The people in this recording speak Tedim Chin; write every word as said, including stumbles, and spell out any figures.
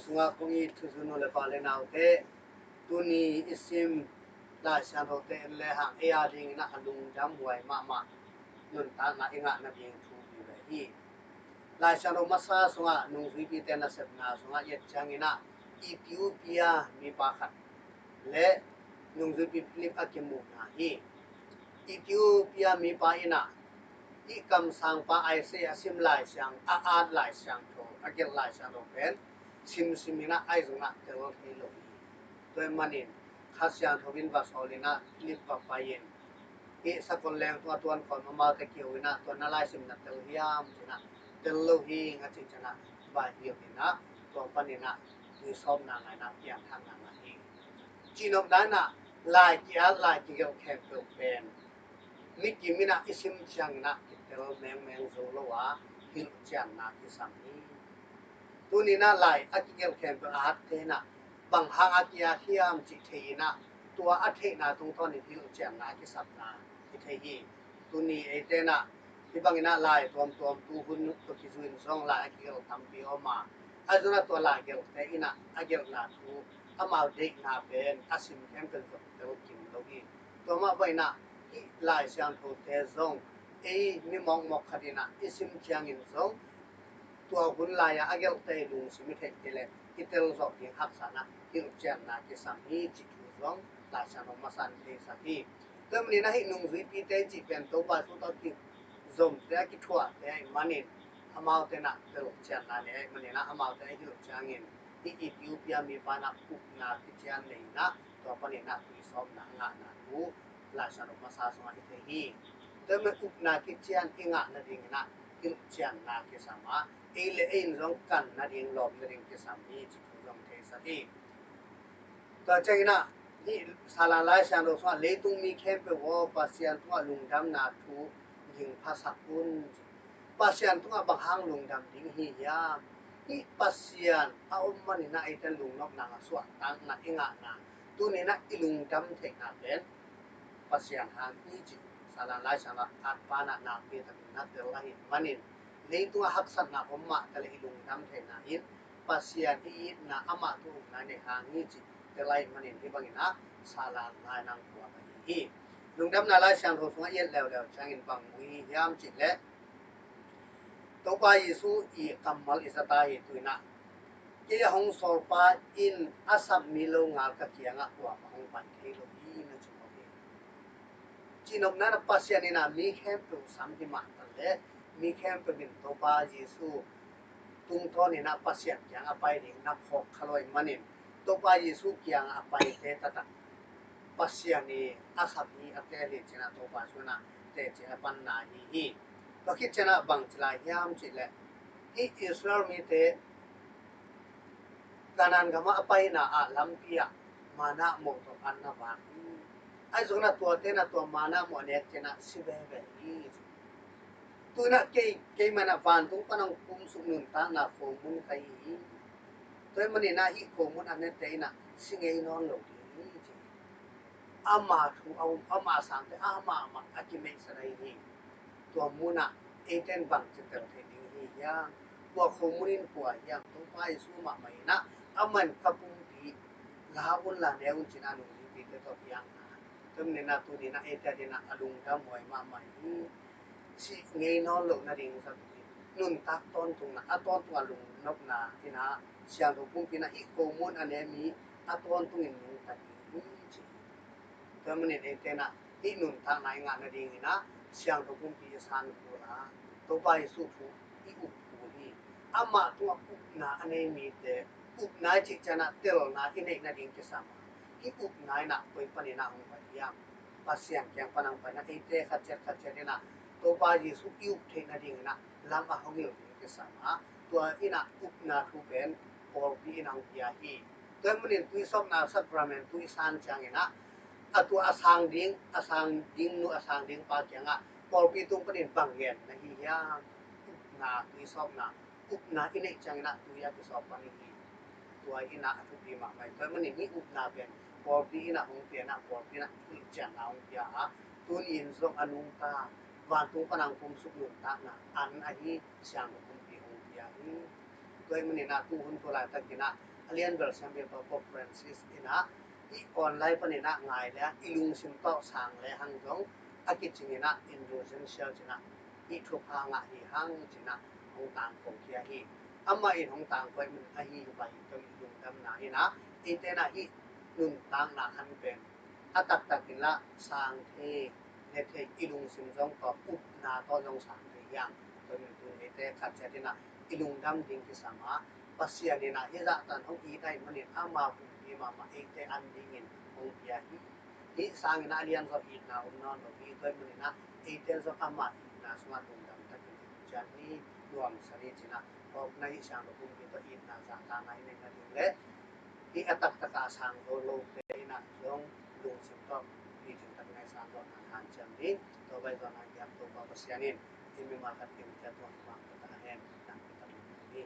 Sungah kong it thuzui nu le pa le naute, tuni i sim Lai Siangthote en le hang ei a dingin ah a lungdam huai mahmah nuntakna i ngah nading thu hi ve hi. Lai Siangtho masa sungah nungzuipite nasepna sungah i et ciangin ah Ethiopia mipa khat le nungzuipi Philip a kimuhna hi. Ethiopia mipa in ah hih kamsangpa Isaiah a sim Lai Siang, a at Lai Siangtho, a gelh Lai Siangtho pen simsim in ah ahi zongin ah tel thei lo hi. Tua ahih manin Kha Siangtho in va sawl in ah Philip va pai in, hih sakol leng tungah tuan khawm, amaute kiho in ah tua na laisim na tel hiam ci-in ah, tel lo hi ing a cih ciangin ah va hilh in ah, tua panin ah tui sawpna ngah in ah piangthakna ngah hi. Cihnopna in ah lai ki-at lai kigelh khempeuh pen mi kim in ah i sim ciangin ah kitel mengmeng zo lo a, hilhcianna kisam hi. Tuni in ah lai a kigelh khempeuh a atte in ah bang hang a ki-at hiam cih thei in ah, tua a theihna tungtawnin hilhcianna kisapna kithei hi. Tuni eite in ah hih bangin ah lai tuamtuam tuhun tawh kizui in zong lai a kigelh tampi om a, ahi zongin ah tua lai gelhte in ah a gelhna thu, amau deihna pen a sim khempeuh zong tel kim lo hi. Tua mah bangin ah hih Lai Siangthote zong ei mi mawkmawk khat in ah i sim ciangin zong tua hun lai-a a gelhte i lungsim i theih kei leh i tel zawh ding haksatna, hilhcianna kisam hi cih thu zong Lai Siangtho masa in theisak hi. Tua ahih manin ah hih nungzuipite cih pen Topa Jesu tawh kizomte a kithuahte ahih manin amaute in ah telcianna nei ahih manin ah amaute a hilh ciangin hih Ethiopia mipa in ah upna kician nei in ah tua panin ah tui sawpna ngahna thu Lai Siangtho masa sungah i thei hi. Tua ahih manin upna kician i ngah nadingin ah hilhcianna kisam a, ei le ei in zong kan nading, lawm nading kisam hi cih thu zong theisak hi. Tua ciangin ah hih Salan Lai Siangtho sungah leitung mi khempeuh aw, Pasian tungah lungdamna thu gingphasak un. Pasian tungah bang hang lungdam ding hi hiam? Hih Pasian a om manin ah eite in lungnopna, suahtakna i ngahna, tuni in ah i lungdam theihna pen Pasian hang hi cih Salan Lai Siangtho ah atpa in ah nakpi takin na tel ahih manin, leitungah haksatna om mah taleh i lungdam theihna in Pasian i itna, amah thu umna i neih hang hi cih tel ahih manin hih bangin ah Salan Lai nang puak ahi hi. Lungdamna Lai Siangtho sungah i et leuleu ciangin bang mu i hi hiam cih leh Topa Jesu i kammal i za ta hi. Tu in ah kei a hong sawlpa in a sap mi lo ngal ka kiangah kuamah hong pai thei lo hi, na ci mawk hi. Cihnopna in ah Pasian in ah mi khempeuh sam hi mah taleh mi khempeuh in Topa Jesu tungtawn in ah Pasian kiangah pai ding na phawk kha lo ahih manin Topa Jesu kiangah a paite taktak Pasian i a sap hi, a teel hi ci-in ah Topa Jesu in ah teci a panna ahi hi. Tua khit ciangin ah bang ci lai hiam cih leh hih Israel mite Kanaan gamah a paina ah lampi ah manna mawh tawh an na vak hi. Ahi zongin ah tuate in ah tua manna mawh a nek ciangin ah si veve hi. Tu in ah kei, keimah in ah vantung pan hong kumsuk nuntakna khomun ka hi hi. Tua ahih manin ah hih khomun a nete in ah si ngei nawn lo ding hi ci. Ama thu a um, ama sangte amah mah a kimeihsa na hi hi. Tua munah eite in bangci tel thei ding hi hiam? Tua khomun in kua hiam? Topa Jesu mahmah in ah, amah in ka pumpi la un la ne un ci-in a nungzuipite tawh piakna. Tua ahih manin ah tuni in ah eite adingin ah a lungdam huai mahmah hi. Si ngei nawn loh nading zat hi. Nuntak tawntungna, a tawntungah lungnopna in ah siangtho pumpi in ah hih khomun a ne mi a tawntungin nungta ding hi ci hi. Tua ahih manin eite in ah hih nuntakna i ngah nadingin ah siangtho pumpi i san kul a, Topa Jesu thu i up kul hi. Amah tungah upna a nei mite, upna i cih ciangin ah telna i neih nading kisam a, hih upna in ah koi panin ah hong pai hiam? Pasian kiang pan hong pai in ah eite khat ciat khat ciat in ah Topa Jesu i up theih nadingin ah lam a hong hilh ding kisam a, tua in ah upna thu pen pawlpi in ah hong pia hi. Tua ahih manin tui sawpna sacrament thu i san ciangin ah a tua a sang ding, a sang ding nu, a sang ding pa kiangah pawlpi tung panin bang gen na hi hiam? Upna, tui sawpna, upna i neih ciangin ah tui a kisawp pan i hi. Tua in ah a thupi mahmah hi. Tua ahih manin hih upna pen pawlpi in ah hong pia in ah pawlpi in ah hilhcianna hong pia a, tuni in zong a nungta vantung pan hong kumsuk nuntakna an ahi siangtho pumpi hong pia hi. Tua ahih manin ah tuhun tua laitakin ah a lian bel siampi pa Pope Francis in ah, hih online panin ah ngai le i lungsim tawh sang le hang zong a kicing in ah indulgential ci-in ah hih thupha ngah hi hang ci-in ah hong tangko khia hi. Amah in hong tangko ahih manin ahi hi pai tawh i lungdamna in ah, eite in ah hih nuntakna khan pen a taktak in lah sang thei, ne thei, i lungsim zong tawh upna tawh zong sang thei hiam? Tua in tun eite khat ciat in ah i lungdam ding kisam a, Pasian in ah hih zahtan hong it ahih manin ama pumpi mahmah eite an dingin hong pia hi. Hih sangin ah a lian zaw itna om nawn lo hi. Tua ahih manin ah eite zong ama itna sungah lungdam takin i cian ni, nuamsa ni ci-in ah, awkna hih siangtho pumpi tawh itna zahtakna i neih nading le hih a taktak a sang zo lote in ah zong lungsim tawh picing takin i sang zawhna hanciam ni. Tua bek zawhna i biak Topa Pasian in i mimal khat kim ciat zong i mangkhat a hen, nang kitakin ni.